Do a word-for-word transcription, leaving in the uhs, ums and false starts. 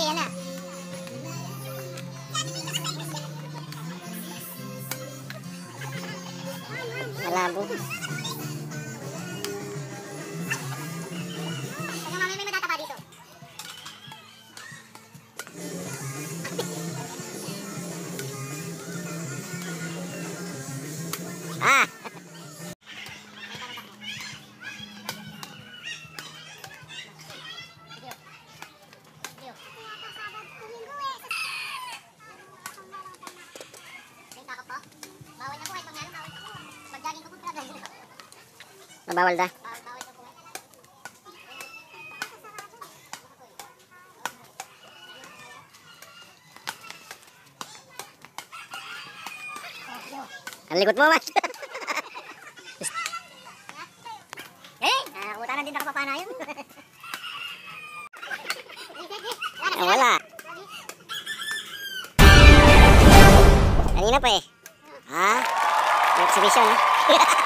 Ayan na. Malabo. Baka mamaya may matataba dito. Ah! Mabawal da. Ang likot mo, Mas. Eh, ah, kuta na din nakapapanayan. Ah, wala. Kanina pa eh. Ha? May exhibition, ha?